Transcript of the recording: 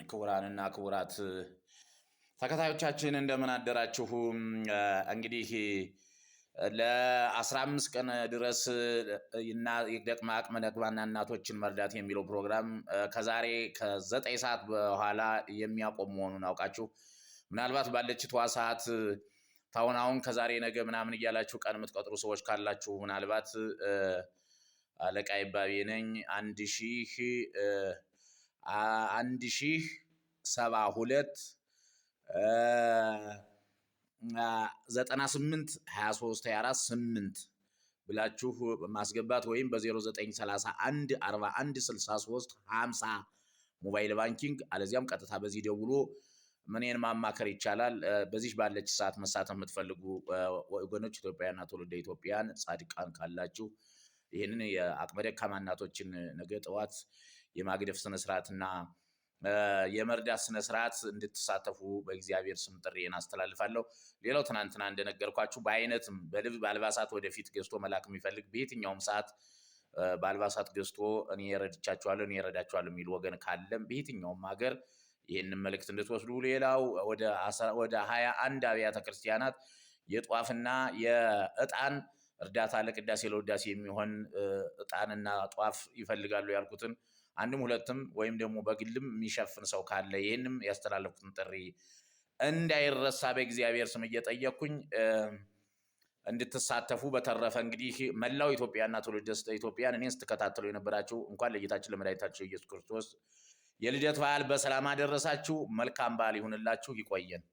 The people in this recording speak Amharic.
ክቡራንና ክቡራት ተከታዮቻችን እንደምን አደራችሁ? እንግዲህ ለ15 ቀን ድረስ እና ደቅማ አቅመ ደካማና እናቶችን መርዳት የሚለው ፕሮግራም ከዛሬ ከ9 ሰዓት በኋላ የሚያቆም መሆኑን አውቃችሁ፣ ምናልባት ባለችትዋ ሰዓት ታሁን አሁን ከዛሬ ነገ ምናምን እያላችሁ ቀን የምትቀጥሩ ሰዎች ካላችሁ፣ ምናልባት አለቃ ይባቤ ነኝ፣ 1072 98 23 24 8 ብላችሁ ማስገባት ወይም በ0931 41 63 50 mobile banking አለዚያም ቀጥታ በዚህ ደውሎ እኔን ማማከር ይቻላል። በዚህ ባለች ሰዓት መሳተፍ የምትፈልጉ ወገኖች፣ ኢትዮጵያውያንና ትውልደ ኢትዮጵያን ጻድቃን ካላችሁ፣ ይህንን የአቅመ ደካማ እናቶችን ነገ ጠዋት የማግደፍ ስነስርዓትና የመርዳት ስነስርዓት እንድትሳተፉ በእግዚአብሔር ስም ጥሪዬን አስተላልፋለሁ። ሌላው ትናንትና እንደነገርኳችሁ በአይነትም በልብ በአልባሳት ወደፊት ገዝቶ መላክ የሚፈልግ፣ በየትኛውም ሰዓት በአልባሳት ገዝቶ እኔ እረድቻችኋለሁ፣ እኔ እረዳችኋለሁ የሚል ወገን ካለም በየትኛውም ሀገር ይህንን መልእክት እንድትወስዱ። ሌላው ወደ 21 አብያተ ክርስቲያናት የጧፍና የዕጣን እርዳታ፣ ለቅዳሴ ለውዳሴ የሚሆን ዕጣንና ጧፍ ይፈልጋሉ ያልኩትን፣ አንድም ሁለትም ወይም ደግሞ በግልም የሚሸፍን ሰው ካለ ይህንም ያስተላለፍኩትን ጥሪ እንዳይረሳ በእግዚአብሔር ስም እየጠየቅኩኝ እንድትሳተፉ። በተረፈ እንግዲህ መላው ኢትዮጵያና ትውልደ ኢትዮጵያን፣ እኔን ስትከታተሉ የነበራችሁ፣ እንኳን ለጌታችን ለመድኃኒታችን ኢየሱስ ክርስቶስ የልደት በዓል በሰላም አደረሳችሁ። መልካም በዓል ይሁንላችሁ። ይቆየን።